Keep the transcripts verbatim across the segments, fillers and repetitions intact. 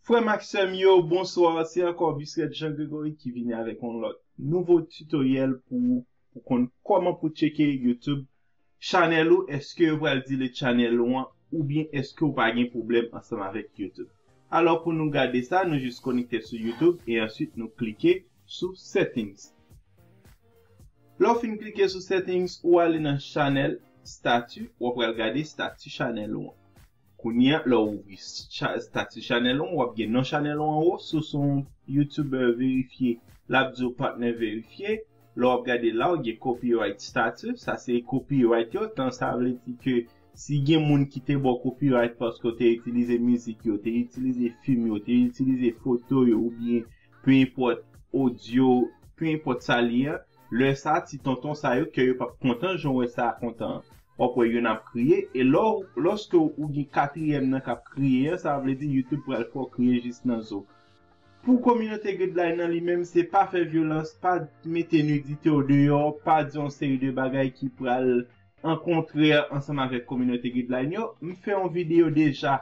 Frè m ak sè m yo, bonswa. Se ankò Bisret Jean Gregory ki vini avèk yon lòt nouvo tutoriel pou, pou konn kòman pou tcheke YouTube chanèl ou, èske yo pral delete chanèl ou an, oubyen èske w pa gen pwoblèm ansanm avèk YouTube. Alò, pou nou gade sa, nou jis konekte sou YouTube e answit nou klike sou Settings. Lè w fin klike sou Settings, ou ale nan Channel Status, w ap pral gade stati chanèl ou an. Kounye a, lè w ouvri cha- stati chanèl ou an, w ap gen non chanèl ou anwo, si w se yon YouTuber verifye, l ap di w partner verifye. Lè w ap gade la, w gen copyright status, sa se copyright yo, tan sa vle di ke si gen moun ki te ba w copyright paske w te itilize mizik yo, te itilize fim yo, te itilize foto yo, oubyen pe enpòt odyo, pe enpòt sa li ye, lè sa a, ti tonton sa yo, kè yo p ap kontan, jan w wè sa a kontan an. W ap wè youn ap kriye, e lè w- lòske w gen katriyèm nan k ap kriye an, sa vle di YouTube pral fè w kriye jis nan zo. Pou kominote Gridline nan li menm, se pa fè vyolans, pa mete nidite w deyò, pa di yon seri de bagay ki pral an kontrè ansanm avèk kominote Gridline yo. M fè yon videyo deja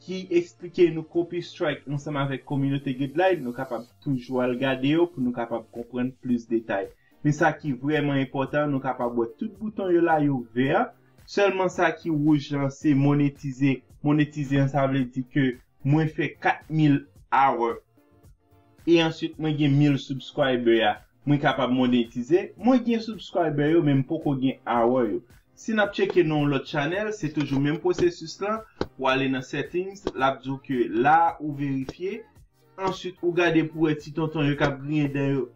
ki eksplike nou copy strike ansanm avèk kominote Gridline. Nou kapab toujou al gade yo pou nou kapab konprann plis detay. Men sa ki vrèman enpòtan, nou kapab wè tout bouton yo la, yo vè. Sèlman sa ki wouj lan, se monetize. Monetize an, sa vle di ke mwen fè kat mil hour. E answit, mwen gen mil subscriber a. Mwen kapab monetize. Mwen gen subscriber yo, men m poko gen hour yo. Si n ap tcheke nan yon lòt chanèl, se toujou menm pwosesis lan. Ou ale nan settings, l ap di w ke la ou verifye. Answit, ou gade pou wè ti tonton yo k ap griyen dan yo.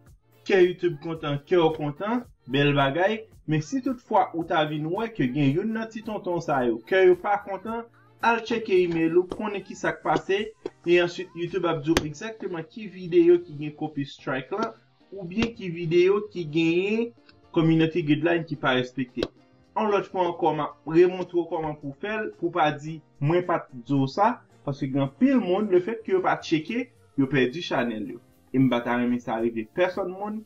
Kè YouTube kontan, kè w kontan, bèl bagay. Men si toutfwa ou ta vin wè ke gen youn nan ti tonton sa yo, kè yo pa kontan, al tcheke email ou, konnen ki sa k pase, e answit YouTube ap di w egzakteman ki videyo ki gen copy strike lan, oubyen ki videyo ki genyen community guideline ki pa respekte. Yon lòt fwa ankò, m ap remontre w kòman pou w fè l, pou w pa di mwen pa t di w sa, paske gen anpil moun, lefètke yo pa tcheke, yo pèdi chanèl yo. E m pa ta renmen sa rive pèsonn moun.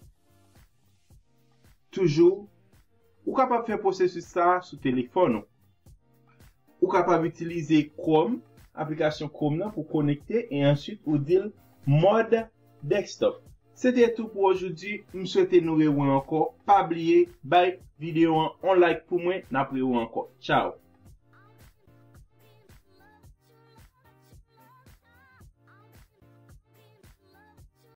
Toujou, ou kapab fè pwosesis sa a sou telefòn ou. Ou kapab itilize Chrome, aplikasyon Chrome nan pou konekte e answit ou di l mòd desktop. Se te tou pou ojodi, m swete nou rewè ankò. Pa bliye, bay videyo an yon like pou mwen, n ap rewè ankò. Tchao!